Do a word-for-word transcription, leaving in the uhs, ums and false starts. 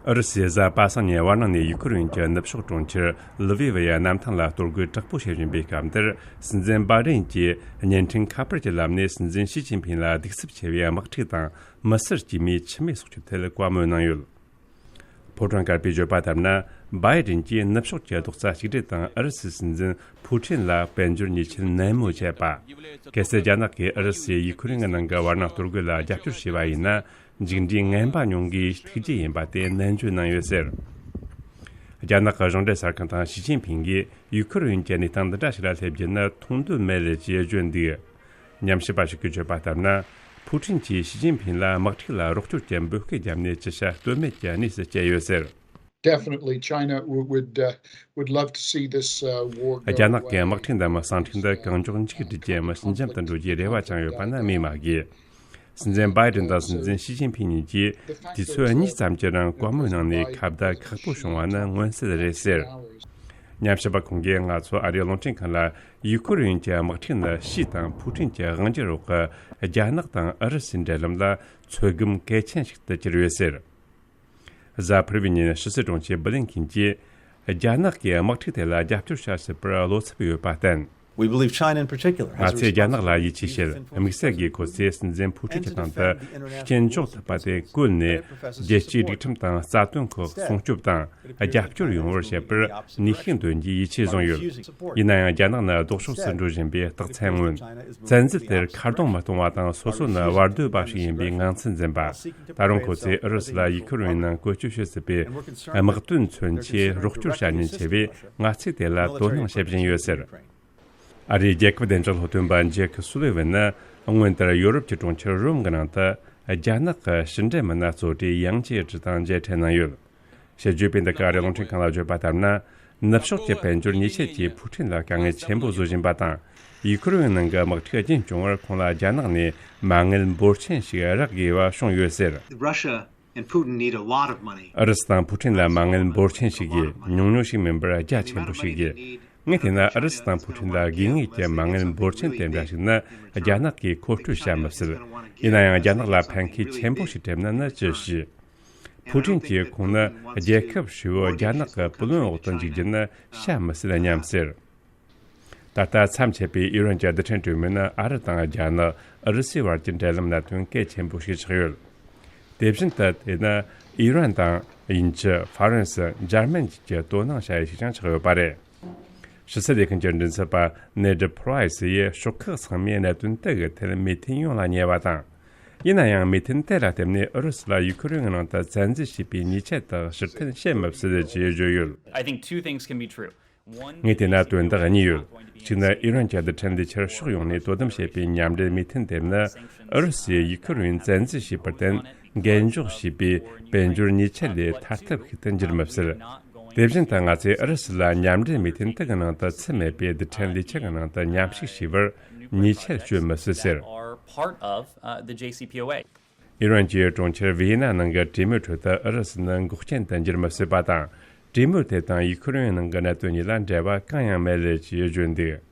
ཨུ་རུ་སུས་གཟའ་པ་སངས་ཉིན་བར་སྣང་ནས་ཡུ་ཁུ་རེན་གྱི་ནུབ་ཕྱོགས་གྲོང་ཁྱེར་ལི་བི་བ་ཡི་གནམ་ཐང་ལ་གཏོར་རྒོལ་དྲག་པོ་བྱེད་བཞིན་པའི་སྐབས་འདིར། སྲིད་འཛིན་བྷའི་ཌེན་གྱིས་བརྙན་འཕྲིན་ཁ་པར་གྱི་ལམ་ནས་སྲིད་འཛིན་ཞི་ཅིན་ཕིང་ལ་གདུག་རྩུབ་ཆེ་བའི་དམག་འཁྲུག་དང་མི་སེར་དཀྱུས་མའི་འཆི་རྨས་སོགས་ཀྱི་ཐད་བཀའ་མོལ་གནང་ཡོད། ཕོ་བྲང་དཀར་པོས་བརྗོད་པ་ལྟར་ན། བྷའི་ཌེན་གྱིས་ནུབ་ཕྱོགས་ཀྱི་རྡོག་རྩ་གཅིག་སྒྲིལ་དང་ཨུ་རུ་སུའི་སྲིད་འཛིན་ཕུའུ་ཁྲིན་ལ་དཔལ་འབྱོར་ཉེས་ཆད་ནན་མོ་བཅད་པ། གལ་སྲིད་རྒྱ་ནག་གིས་ཨུ་རུ་སུས་ཡུ་ཁུ་རེན་གྱི་ནང་གི་བར་སྣང་གཏོར་རྒོལ་ལ་རྒྱབ་སྐྱོར་བྱས་པ་ཡིན་ན། མཇུག་འབྲས་ངན་པ་མྱོང་གི་ཐུག་རྒྱུ་ཡིན་པ་དེ་ནན་བརྗོད་གནང་ཡོད་ཟེར། རྒྱ་ནག་གི་གཞུང་འབྲེལ་གསར་ཁང་དང་ཞི་ཅིན་ཕིང་གིས་ཡུ་ཁུ་རེན་གྱི་གནས་སྟངས་འདི་འདྲ་ཞིག་ལ་སླེབས་རྒྱུ་ནི་མཐོང་འདོད་མེད་ཅེས་བརྗོད་འདུག། ཉམས་ཞིབ་པ་ཞིག་གིས་བརྗོད་པ་ལྟར་ན། ཕུའུ་ཁྲིན་གྱིས་ཞི་ཅིན་ཕིང་ལ་དམག་འཁྲུག་ལ་རོགས་སྐྱོར་གྱི་འབོད་སྐུལ་བརྒྱབ་ནས་ཅི་བྱ་གཏོལ་མེད་ཀྱི་གནས་སུ་བསྐྱལ་ཡོད་ཟེར། Definitely, China would would, uh, would love to see this uh, war go. རྒྱ་ནག་གི་དམག་འཁྲུག་འདི་མི་ཟིང་འཁྲུག་འདི་གང་མགྱོགས་མཇུག་སྒྲིལ་རྒྱུ་མི་ཞི་འཇམ་དུ་འགྲོ་རྒྱུའི་རེ་བ་བཅངས་ཡོད་པ་ནི་སྨོས་མ་དགོས། སྲིད་འཛིན་བྷའི་ཌེན་དང་སྲིད་འཛིན་ཞི་ཅིན་ཕིང་གཉིས་ཀྱིས་དུས་ཚོད་གཉིས་ཙམ་གྱི་རིང་བཀའ་མོལ་གནང་ནས་ཁ་བརྡ་ཁག་པོ་བྱུང་བ་ནི་མངོན་གསལ་རེད་ཟེར། ཉམས་ཞིབ་པ་ཁོང་གིས་ང་ཚོ་ཨ་རིའི་རླུང་འཕྲིན་ཁང་ལ་ཡུ་ཁུ་རེན་གྱི་དམག་འཁྲུག་ནི་ཞི་དང་ཕུའུ་ཁྲིན་གྱི་དབང་སྒྱུར་འོག་གི་རྒྱ་ནག་དང་ཨུ་རུ་སུའི་འབྲེལ་ལམ་ལ་ཚོད་བགམ་གལ་ཆེན་ཞིག་ཏུ་གྱུར་ཡོད་ཟེར། གཟའ་ཕུར་བུའི་ཉིན་ཕྱི་སྲིད་དྲུང་ཆེ་བྷི་ལིན་ཁིན་གྱིས། རྒྱ་ནག་གིས་དམག་འཁྲུག་དེ་ལ་རྒྱབ་སྐྱོར་བྱ་སྲིད་པར་བློ་འཚབ་ཡོད་པ་བསྟན། We believe China in particular ང་ཚོས་རྒྱ་ནག་ལ་ཡིད་ཆེས་བྱེད། དམིགས་བསལ་གྱིས་ཁོ་ཚོས་སྲིད་འཛིན་ཕུའུ་ཁྲིན་གྱི་སྟེང་དུ་ཤུགས་རྐྱེན་འཇོག་ཐུབ་པ་དེ་བཀོལ་ནས། རྒྱལ་སྤྱིའི་སྒྲིག་ཁྲིམས་དང་རྩ་དོན་ཁག་སྲུང་སྐྱོབ་དང་རྒྱབ་སྐྱོར་ཡོང་བར་བྱེད་པར་ནུས་ཤུགས་འདོན་རྒྱུའི་ཡིད་ཆེས་བཟུང་ཡོད། ཡིན་ན་ཡང་། རྒྱ་ནག་ནི་ལྡོག་ཕྱོགས་སུ་འགྲོ་བཞིན་པའི་རྟགས་མཚན་མངོན། བཙན་འཛུལ་དེར་ཁ་རྡུང་མི་གཏོང་བ་དང་། སོ་སོ་ནི་བར་དོའི་བབ་ཞིག་ཡིན་པའི་ངང་ཚུལ་འཛིན་པ། ད་རུང་ཁོ་ཚོས་ཨུ་རུ་སུ་ལ་ཡུ་ཁུ་རེན་ནང་བཀོལ་སྤྱོད་བྱེད་སྲིད་པའི་དམག་དོན་མཚོན་ཆའི་རོགས་སྐྱོར་བྱ་ཉེན་ཆེ་བས། ང་ཚོས་དེ་ལ་དོ་སྣང་བྱེད་བཞིན་ཡོད་ཟེར། ཨ་རིའི་རྒྱལ་ཁབ་བདེ་འཇགས་སློབ་སྟོན་པ་ཇེ་ཁི་སུ་ལི་ཝན་ནི། སྔོན་ལྟར་ཡོ་རོབ་ཀྱི་གྲོང་ཁྱེར་རོམ་གྱི་ནང་དུ། རྒྱ་ནག་གི་ཕྱི་འབྲེལ་མི་སྣ་གཙོ་གྲས་ཡང་ཅེ་ཀྲི་དང་མཇལ་འཕྲད་གནང་ཡོད། ཕྱི་རྒྱལ་པའི་འདི་ག་རེ་རླུང་འཕྲིན་ཁང་ལ་བརྗོད་པ་ལྟར་ན། ནུབ་ཕྱོགས་ཀྱི་དཔལ་འབྱོར་ཉེས་ཆད་ཀྱིས་ཕུའུ་ཁྲིན་ལ་དཀའ་ངལ་ཆེན་པོ་བཟོ་བཞིན་པ་དང་། ཡུ་ཁུ་རེན་ནང་གི་དམག་འཁྲུག་རྒྱུན་སྐྱོང་བར་ཁོང་ལ་རྒྱ་ནག་ནས་མ་དངུལ་འབོར་ཆེན་ཞིག་རག་དགོས་པ་བྱུང་ཡོད་ཟེར། Russia and Putin need a lot of money. ཨུ་རུ་སུ་དང་ཕུའུ་ཁྲིན་ལ་མ་དངུལ་འབོར་ཆེན་ཞིག་དགོས། ཉུང་ཉུང་ཞིག་མིན་པར་རྒྱ་ཆེན་པོ་ཞིག་དགོས། ངས་བལྟས་ན། ཨུ་རུ་སུ་དང་ཕུའུ་ཁྲིན་ལ་དགོས་ངེས་ཀྱི་མ་དངུལ་འབོར་ཆེན་དེ་འདྲ་ཞིག་ནི་རྒྱ་ནག་གིས་མཁོ་སྤྲོད་བྱ་མི་སྲིད། ཡིན་ན་ཡང་། རྒྱ་ནག་ལ་ཕན་ཁེ་ཆེན་པོ་ཞིག་སྤྲད་ན་ནི་ཅི་ཞིག་ཕུའུ་ཁྲིན་གྱིས་ཁོང་ནི་རྒྱལ་ཁབ་ཧྲིལ་བོ་རྒྱ་ནག་གི་བུ་ལོན་འོག་ཏུ་འཇུག་རྒྱུ་ནི་བྱ་མི་སྲིད་སྙམ་ཟེར། ད་ལྟ་མཚམས་ཆད་པའི་ཨི་རན་གྱི་རྡུལ་ཕྲན་གྲོས་མོལ་ནི་ཨ་རི་དང་རྒྱ་ནག་ཨུ་རུ་སུའི་བར་གྱི་འབྲེལ་ལམ་གནད་དོན་གལ་ཆེན་པོ་ཞིག་ཆགས་ཡོད། དེ་བཞིན་དུ། དེ་ནི་ཨི་རན་དང་དབྱིན་ཇི། ཧྥ་རན་སི། འཇར་མན་བཅས་ཀྱིས་དོ་སྣང་བྱ་ཡུལ་ཞིག་ཀྱང་ཆགས་ཡོད་པ་རེད། ཕྱི་སྲིད་ལས་ཁུངས་ཀྱི་མགྲིན་ཚབ་པ་ནེ་ཌི་ཕ་རའི་སི་ཡིས་ཕྱོགས་ཁག་ཚང་མས་གནད་དོན་དེ་གི་ཐད་མོས་མཐུན་ཡོང་ལ་ཉེ་བ་དང་། ཡིན་ན་ཡང་། མོས་མཐུན་དེ་ལ་བརྟེན་ནས་ཨུ་རུ་སུ་ལ་ཡུ་ཁུ་རེན་གྱི་ནང་དུ་བཙན་འཛུལ་བྱས་པའི་ཉེས་ཆད་དག་ཕྱིར་འཐེན་བྱེད་མི་སྲིད་ཅེས་བརྗོད་ཡོད། I think two things can be true. ངས་བལྟས་ན། དོན་དག་གཉིས་ཡོད། གཅིག་ནི། ཨི་རན་གྱི་རྡུལ་ཕྲན་ལས་འཁྱུར་ཕྱོགས་ཡོངས་ནས་དོ་དམ་བྱེད་པའི་མཉམ་འབྲེལ་མོས་མཐུན་དེ་ནི། ཨུ་རུ་སུས་ཡུ་ཁུ་རེན་བཙན་འཛུལ་བྱས་པར་བརྟེན། འགན་འཇོག་བྱས་པའི་དཔལ་འབྱོར་ཉེས་ཆད་ལས་ཐར་ཐབས་ཤིག་ཏུ་འགྱུར་མི་སྲིད། དེ་བཞིན་དུ། ང་ཚོས་ཨུ་རུ་སུ་ལ་མཉམ་འབྲེལ་མོས་མཐུན་དེ་གི་ནང་དུ་ཚུད་མེད་པའི་རྡུལ་ཕྲན་ལས་འཁྱུར་གྱི་ནང་དུ་མཉམ་ཞུགས་བྱས་པར་ཉེས་ཆད་གཅོད་མི་སྲིད་ཟེར། Are part of, uh, the J C P O A. ཨི་རན་གྱི་གྲོང་ཁྱེར་ཝི་ཡེ་ན་ནང་གི་གྲོས་མོལ་ཁྲོད་དུ་ཨུ་རུ་སུ་ནི་འགོག་རྐྱེན་དུ་འགྱུར་མི་སྲིད་པ་དང་། གྲོས་མོལ་དེ་དང་ཡུ་ཁུ་རེན་ནང་གི་གནད་དོན་གཉིས་ལ་འབྲེལ་བ་གང་ཡང་མེད་ཅེས་བརྗོད་འདུག།